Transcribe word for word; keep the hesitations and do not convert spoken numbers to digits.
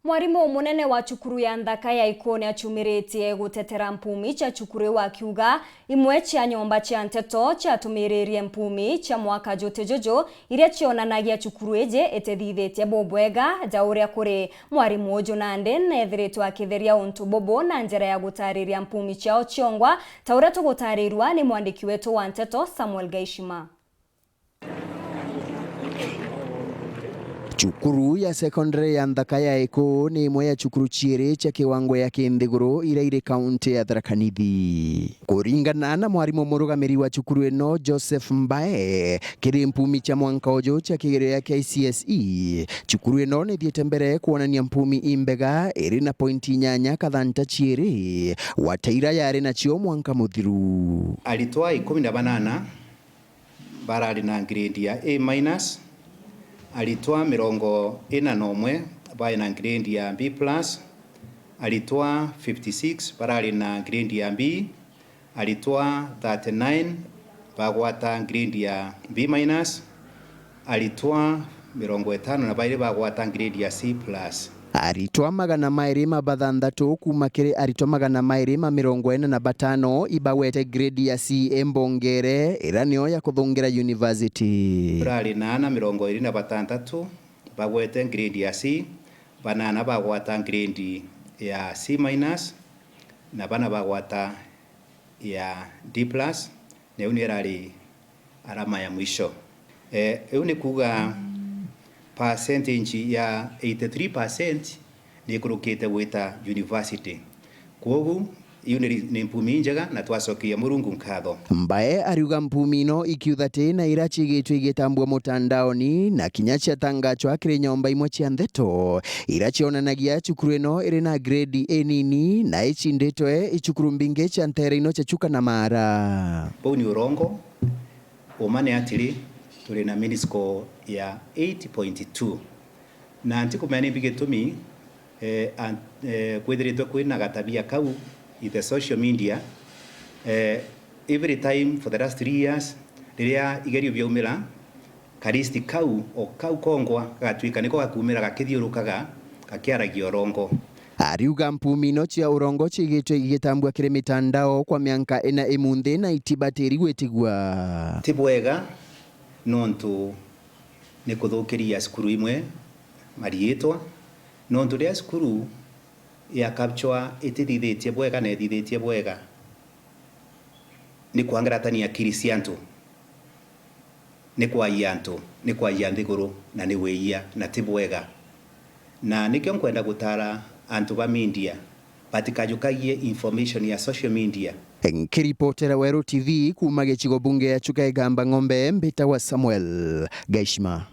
Mwarimu munene wa cukuru ya Nthaka ya Ikuu ni achumiritie gutetera mpumi cia cukuru iu akiuga imwe cia nyomba cia nteto ciatumiririe mpumi cia mwaka juti juju iria cionanagia cukuru iji itithithitie bubwega ja uria kuri. Mwarimu uju nandi neethiritwe akitheria untu bubu na njira ya gutariria mpumi ciao ciongwa, ta uria tugutarirua ni mwandiki wetu wa nteto Samuel Gaishima. Cukuru ya secondary ya Nthaka ya Ikuu ni imwe ya cukuru ciiri cia kiwango ya kinthiguru iria iri kaunti ya Tharaka Nithi. Kuringana na mwarimu murugamiri wa cukuru ino, Joseph Mbae, kiri mpumi cia mwanka uju cia kigerio ya K C S E, cukuru ino ni ithiite mbere kwonania mpumi imbega, iri na pointi inyanya kathanta ciiri, gwata iria yari nacio mwanka muthiru. Aritwa ikumi na banana barari na grade ya A minus, aritwa mirongo ina na umwe bari na grade ya B plus, aritwa fifty six barari na grade ya B, aritwa thirty nine bagwata grade ya B minus, aritwa mirongo itano na bairi bagwata grade ya C plus. Aritwa magana mairi ma bathanthatu kuuma kiri aritwa magana mairi ma mirongo ina na batano ibagwete grade ya C imbongere, iria niyo ya kuthungira university. Turari na ana mirongo iri na batantatu bagwete grade ya C, banana bagwata grade ya C minus, na bana bagwata ya D plus, na iu niyo irari arama ya mwisho. Eh, iu ni kuuga percentage ya eighty three percent ni ikurukite gwita university. Kwogu, iu ni ri-, ni mpumi injega na twacokeria Murungu nkatho. Mbae ariuga mpumi ino ikiuthati na iria ciigitwe igitambua mutandaoni na kinya ciatangachwa kiri nyomba imwe cia ntheto, iria cionanagia cukuru ino iri na grade inini na icinditwe icukuru mbingi cia nteere ino cia Chuka na Maara. Bau ni urongo. Uma ni atiri, turi na mean score ya eight point two. Na ntikumenya nimbi gitumi, eh, an-, eh, kwithiritwe kwina gatabia kau in the social media. Eh, every time for the last three years, riria igerio biaumira, ka list kau o kau kongwa gagatuika niko gakuumira gakithiurukaga gakiaragia urongo. Ariuga mpumi ino cia urongo ciigitwe igitambua kiri mitandao kwa mianka ina imunthi na itibatiri gwitigua. Ti bwega nontu ni kuthukiria cukuru imwe mariitwa, nontu riria cukuru ya capture itithithitie bwega na ithithitie bwega, ni kwangaratania akiri cia antu, ni kwaia antu, ni kwaia nthiguru, na ni wiia, na ti bwega. Na nikio nkwenda gutara antu ba media batikajukagie information ya social media. Nkiripotera Weru T V kuuma gicigo bunge ya Chuka Igamba Ng'ombe, mbitagwa Samuel Gaishima.